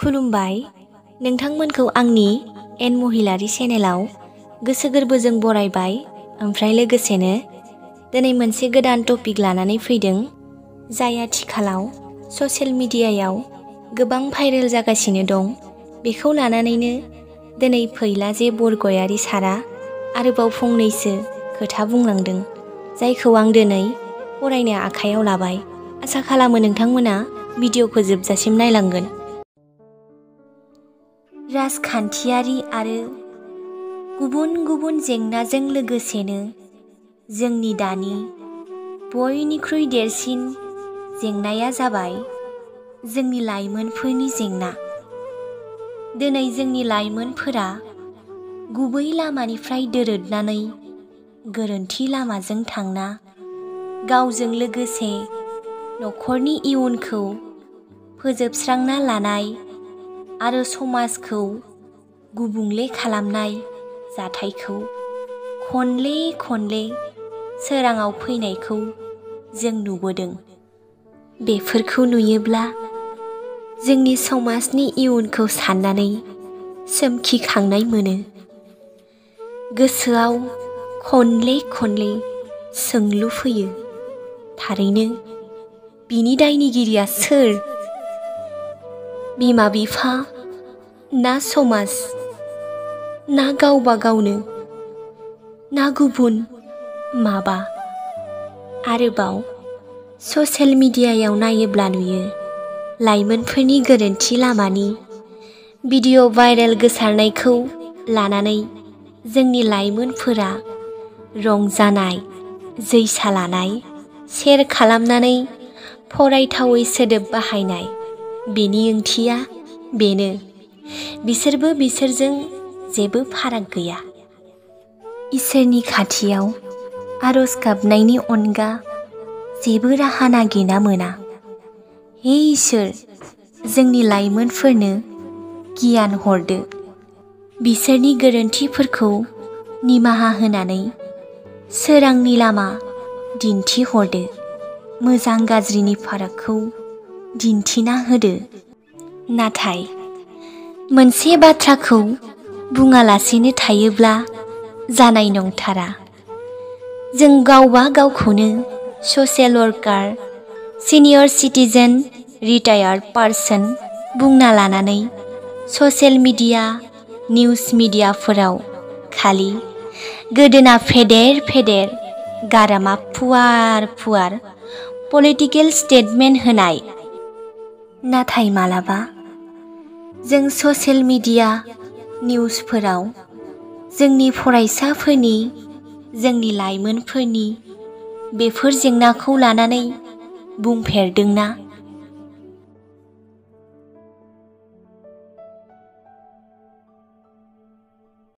खुलुमबाय नोंथांमोनखौ आंनि एन महिलारि चेनेलाव गोसो गोरबोजों बरायबाय। ओमफ्राय लोगोसेनो दिनै मोनसे गोदान टपिक लानानै फैदों, जाय आथिखालाव ससियेल मिडियायाव गोबां भाइरेल जागासिनो दं। बेखौ लानानैनो दिनै फैलाजे बरगयारि सारा आरोबाव फंनैसो खोथा बुंलांदों, जायखौ आं दिनै फरायनो आखायाव लाबाय। आसा खालामो नोंथांमोना भिडिअखौ जोबजासिम नायलांगोन। राजखान्थियारि आरो गुबुन गुबुन जेंनाजों लोगोसेनो जोंनि दानि बयनिख्रुइ देरसिन जेंनाया जाबाय जोंनि लाइमोनफोरनि जेंना। दिनै जोंनि लाइमोनफोरा गुबै लामानिफ्राय दोरोदनानै गोरोन्थि लामाजों थांना गावजों लोगोसे न'खरनि इयुनखौ फोजोबस्रांना लानाय आरो समाजखौ गुबुंले खालामनाय जाथायखौ खनले खनले सोराङाव फैनायखौ जों नुबोदों। बेफोरखौ नुयोब्ला जोंनि समाजनि इयुनखौ साननानै सोमखिखांनाय मोनो। गोसोआव खनले खनले सोंलु फैयो, थारैनो बिनि दायनिगिरिया सोर? बिमा बिफा ना समाज, ना गावबा गावनो, ना गुबुन माबा? आरोबाव ससियेल मिडियायाव नायोब्ला नुयो लाइमोनफोरनि गोरोन्थि लामानि भिडिअ भाइरेल गोसारनायखौ लानानै जोंनि लाइमोनफोरा रंजानाय, जैसा लानाय, शेयार खालामनानै फरायथावै सोदोब बाहायनाय। बेनि ओंथिया बेनो, बिसोरबो बिसोरजों जेबो फाराग गैया। इसोरनि खाथियाव आरज गाबनायनि अनगा जेबो राहा नागिरना मोना। हे इसोर, जोंनि लाइमोनफोरनो गियान हरदो, बिसोरनि गोरोन्थिफोरखौ निमाहा होनानै सोरांनि लामा दिन्थिहरदो, मोजां गाज्रिनि फारागखौ दिन्थिना होदो। नाथाय मोनसे बाथ्राखौ बुङालासेनो थायोब्ला जानाय नंथारा। जों गावबा गावखौनो social worker, senior citizen, रिटायार्ड person बुंना लानानै ससियेल मिडिया, निउज मिडियाफोराव खालि गोदोना फेदेर फेदेर, गारामा फुवार फुवार पलिटिकेल स्टेटमेन्ट होनाय। नाथाय मालाबा जों ससियेल मिडिया, निउजफोराव जोंनि फरायसाफोरनि, जोंनि लाइमोनफोरनि बेफोर जेंनाखौ लानानै बुंफेरदोंना?